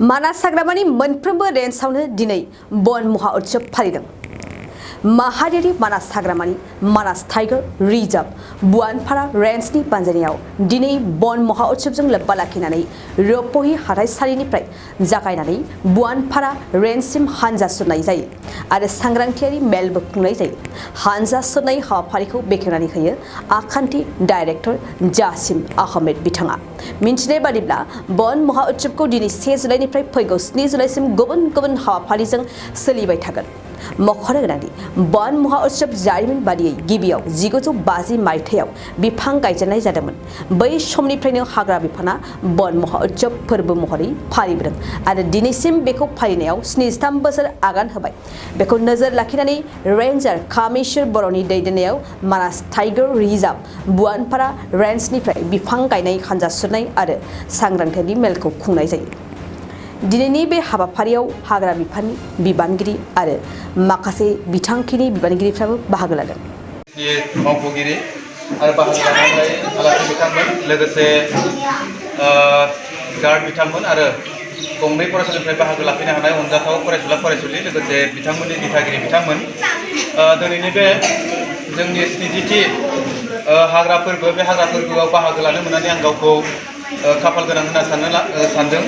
मानास हाग्रामानि मोनफ्रोमबो रेन्जआवनो दिनै बन महा उत्सव फालिदों। माहारियारि मानास हाग्रामानि मानास टाइगर रिजर्व बुआनपारा रेन्जनि बानजायनायाव दिनै बन महा उत्सवजों लोब्बा लाखिनानै रोपहि हाथाइसालिनिफ्राय जागायनानै बुआनपारा रेन्जसिम हानजा सुरनाय जायो आरो सांग्रांथियारि मेलबो खुंनाय जायो। हानजा सुरनाय हाबाफारिखौ बेखेवनानै होयो आखान्थि डाइरेक्टर जासिम आहमेद बिथाङा। मिन्थिनाय बादिब्ला बन महा उत्सवखौ दिनै 1 जुलाइनिफ्राय फैगौ 7 जुलाइसिम गुबुन गुबुन हाबाफारिजों सोलिबाय थागोन। मख'नो गोनांदि बन महा उत्सव जारिमिन बादियै गिबियाव 1950 मायथाइयाव बिफां गायजेननाय जादोंमोन। बै समनिफ्रायनो हाग्रा बिफाना बन महा उत्सव फोरबो महरै फालिबोदों आरो दिनैसिम बेखौ फालिनायाव 73 बोसोर आगान होबाय। बेखौ नोजोर लाखिनानै रेन्जार कामेश्वर बर'नि दैदेननायाव मानास टाइगर रिजर्व बुआनपारा रेन्जनिफ्राय बिफां गायनाय हानजा सुरनाय आरो सांग्रांथियारि मेलखौ खुंनाय जायो। दिनैनि बे हाबाफारियाव हाग्रा बिफाननि बिबानगिरि आरो माखासे बिथांखिनि बिबानगिरिफ्राबो बाहागो लादों। मावख'गिरि आरो बाहागो लानानै आलासि बिथांमोन लोगोसे गार्ड बिथांमोन आरो गंनै फरायसालिनिफ्राय बाहागो लाफैनो हानाय अनजाथाव फरायसुला फरायसुलि लोगोसे बिथांमोननि दिथागिरि बिथांमोन दिनैनि बे जोंनि 70थि हाग्रा फोरबो बे हाग्रा फोरबोआव बाहागो लानो मोननानै आं गावखौ खाफाल गोनां होनना सानदों।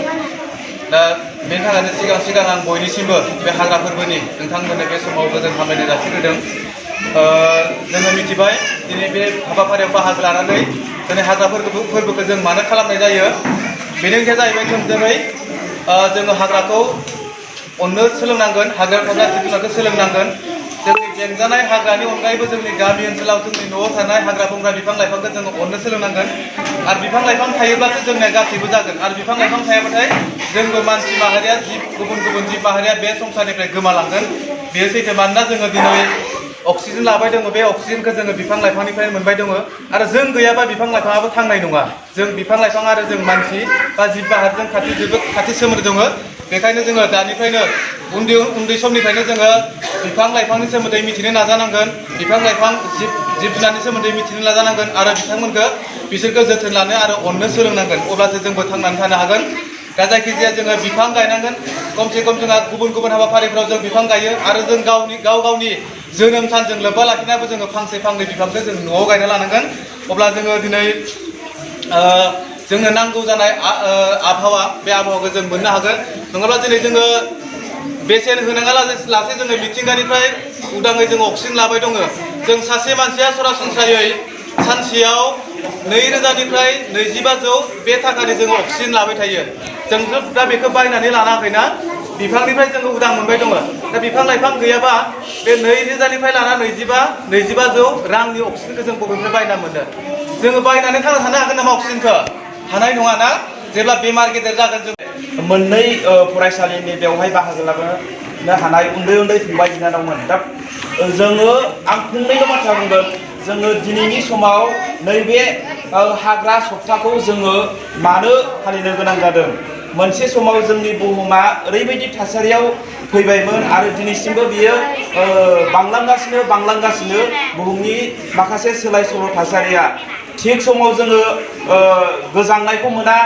दा बेनि थाखायनो सिगां आं बयनिसिमबो बे हाग्रा फोरबोनि नोंथांमोननो बे समाव गोजोन हामलायनाय जासिग्रोदों। जोङो मिथिबाय दिनै बे हाबाफारियाव बाहागो लानानै दिनै हाग्रा फोरबोखौ जों मानो खालामनाय जायो। बेनि ओंथिया जाहैबाय थोंजोङै जोङो हाग्राखौ अननो सोलोंनांगोन, हाग्रायाव थाग्रा जिब जुनारखौ सोलोंनांगोन। जोंनि बेंजानाय हाग्रानि अनगायैबो जोंनि गामि ओनसोलाव जोंनि न'आव थानाय हाग्रा बंग्रा बिफां लाइफांखौ जोङो अननो सोलोंनांगोन आरो बिफां लाइफां थायोब्लासो जोंनिया गासैबो जागोन आरो बिफां लाइफां थायाबाथाय जोंबो मानसि माहारिया गुबुन जिब माहारिया बे संसारनिफ्राय गोमालांगोन। बेयो सैथो, मानोना जोङो दिनै अक्सिजेन लाबाय दङ, बे अक्सिजेनखौ जोङो बिफां लाइफांनिफ्राय मोनबाय दङ आरो जों गैयाबा बिफां लाइफाङाबो थांनाय नङा। जों बिफां लाइफां आरो जों मानसि बा जिब माहारिजों जोबोद खाथि सोमोन्दो दङ। बेखायनो जोङो दानिफ्रायनो उन्दै समनिफ्रायनो जोङो बिफां लाइफांनि सोमोन्दै मिथिनो नाजानांगोन, बिफां लाइफां जिब जुनारनि सोमोन्दै मिथिनो नाजानांगोन आरो बिसोरखौ जोथोन लानो आरो अननो सोलोंनांगोन। अब्लासो जोंबो थांनानै थानो हागोन। दा जायखिजाया जोङो बिफां गायनांगोन। खमसे खम जोंहा गुबुन हाबाफारिफ्राव जों बिफां गायो आरो जों गावनि जोनोम सानजों लोब्बा लाखिनाबो जोङो फांसे फांनै बिफांखौ जों न'आव गायना लानांगोन। अब्ला जोङो दिनै जोंनो नांगौ जानाय आबहावा बे आबहावाखौ जों मोननो हागोन। नङाब्ला दिनै जोङो बेसेन होनाङा लासे जोङो मिथिंगानिफ्राय उदाङै जों अक्सिजेन लाबाय दङ। जों सासे मानसिया सरासनस्रायै सानसेयाव 2000निफ्राय 2500 बे थाखानि जोङो अक्सिजेन लाबाय थायो। जों दा बेखौ बायनानै लानाखैना, बिफांनिफ्राय जोङो उदां मोनबाय दङ। दा बिफां लाइफां गैयाबा बे 2000निफ्राय लाना 2500 रांनि अक्सिजेनखौ जों बबेनिफ्राय बायना मोनो? जोङो बायनानै थांना थानो हागोन नामा अक्सिजेनखौ? हानाय नङा ना। जेब्ला बेमार गेदेर जागोन जों मोननै फरायसालिनि बेवहाय बाहागो लानो हानाय उन्दै फंबाय बिनानावमोन। दा जोङो आं फंनैसो बाथ्रा बुंगोन। जोङो दिनैनि समाव नैबे हाग्रा सप्ताखौ जोङो मानो फालिनो गोनां जादों? मोनसे समाव जोंनि बुहुमा ओरैबायदि थासारियाव फैबायमोन आरो दिनैसिमबो बियो बांलांगासिनो बुहुमनि माखासे सोलाय सोल' थासारिया। थिग समाव जोङो गोजांनायखौ मोना,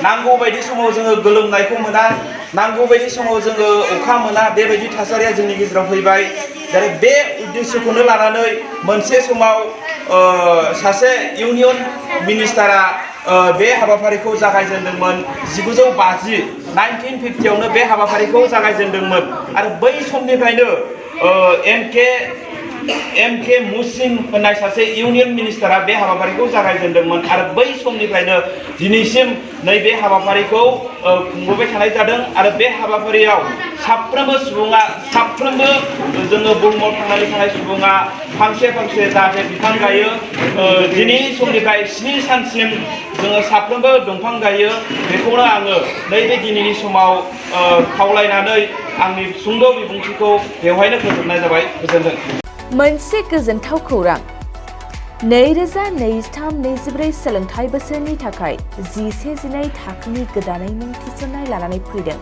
नांगौ बायदि समाव जोङो गोलोमनायखौ मोना, नांगौ बायदि समाव जोङो अखा मोना, बेबायदि थासारिया जोंनि गेजेराव फैबाय। दा बे उद्देश्यखौनो लानानै मोनसे समाव सासे इउनियन मिनिस्टारा बे हाबाफारिखौ जागायजेनदोंमोन। 1950 बे हाबाफारिखौ जागायजेनदोंमोन आरो बै समनिफ्रायनो एम के मुसिम होननाय सासे इउनियन मिनिस्टारा बे हाबाफारिखौ जागायजेनदोंमोन आरो बै समनिफ्रायनो दिनैसिम नैबे हाबाफारिखौ खुंबोबाय थानाय जादों आरो बे हाबाफारियाव साफ्रोमबो जोङो बुहुमाव थांनानै थानाय सुबुङा फांसे जाहाथे बिफां गायो। दिनैनि समनिफ्राय 7 सानसिम जोङो साफ्रोमबो दंफां गायो। बेखौनो आङो नैबे दिनैनि समाव खावलायनानै आंनि सुंद' बिबुंथिखौ बेवहायनो फोजोबनाय जाबाय। गोजोन्थों। मोनसे गोजोनथाव खौरां। 2023-24 सोलोंथाइ बोसोरनि थाखाय 11-12 थाखोनि गोदानै मुं थिसननाय लानानै फैदों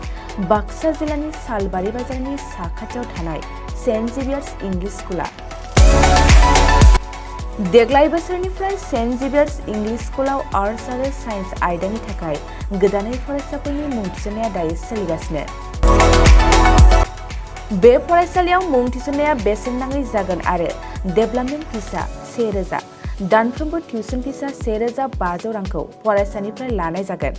बाक्सा जिल्लानि सालबारि बाजारनि साखाथियाव थानाय सेन्ट जेभियार्स इंलिश स्कुला। देग्लाय बोसोरनिफ्राय सेन्ट जेभियार्स इंलिश स्कुलाव आर्ट्स आरो साइन्स आयदानि थाखाय गोदानै फरायसाफोरनि मुं थिसननाया दायो सोलिगासिनो। बे फरायसालियाव मुं थिसननाया बेसेन नाङै जागोन आरो डेभेलपमेन्ट फिसा 1000, दानफ्रोमबो टिउसन फिसा 1500 रांखौ फरायसानिफ्राय लानाय जागोन।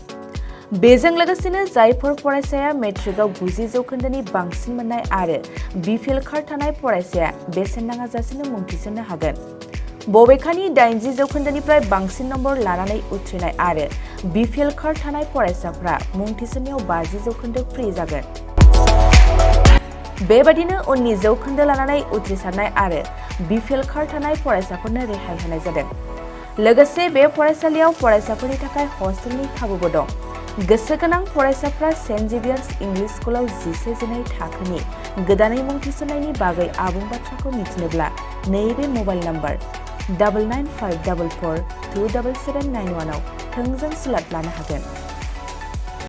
बेजों लोगोसेनो जायफोर फरायसाया मेट्रिकआव 90 जौखोन्दोनि बांसिन मोननाय आरो बिपिएल कार्ड थानाय फरायसाया बेसेन नाङाजासेनो मुं थिसननो हागोन। बबेखानि 80 जौखोन्दोनिफ्राय बांसिन नम्बर लानानै उथ्रिनाय आरो बिपिएल कार्ड थानाय फरायसाफ्रा मुं थिसननायाव 50 जौखोन्दो फ्रि जागोन। बेबादिनो उननि जौखोन्दो लानानै उथ्रिसारनाय आरो बिपिएल कार्ड थानाय फरायसाफोरनो रेहाय होनाय जादों। लोगोसे बे फरायसालियाव फरायसाफोरनि थाखाय हस्टेलनि खाबुबो दं। गोसो गोनां फरायसाफ्रा सेन्ट जेभियार्स इंलिश स्कुलाव 11-12 थाखोनि गोदानै मुं थिसननायनि बागै आबुं बाथ्राखौ मिथिनोब्ला नैबे मबाइल नम्बर 9954427791 आव थोंजों सुलाद लानो हागोन।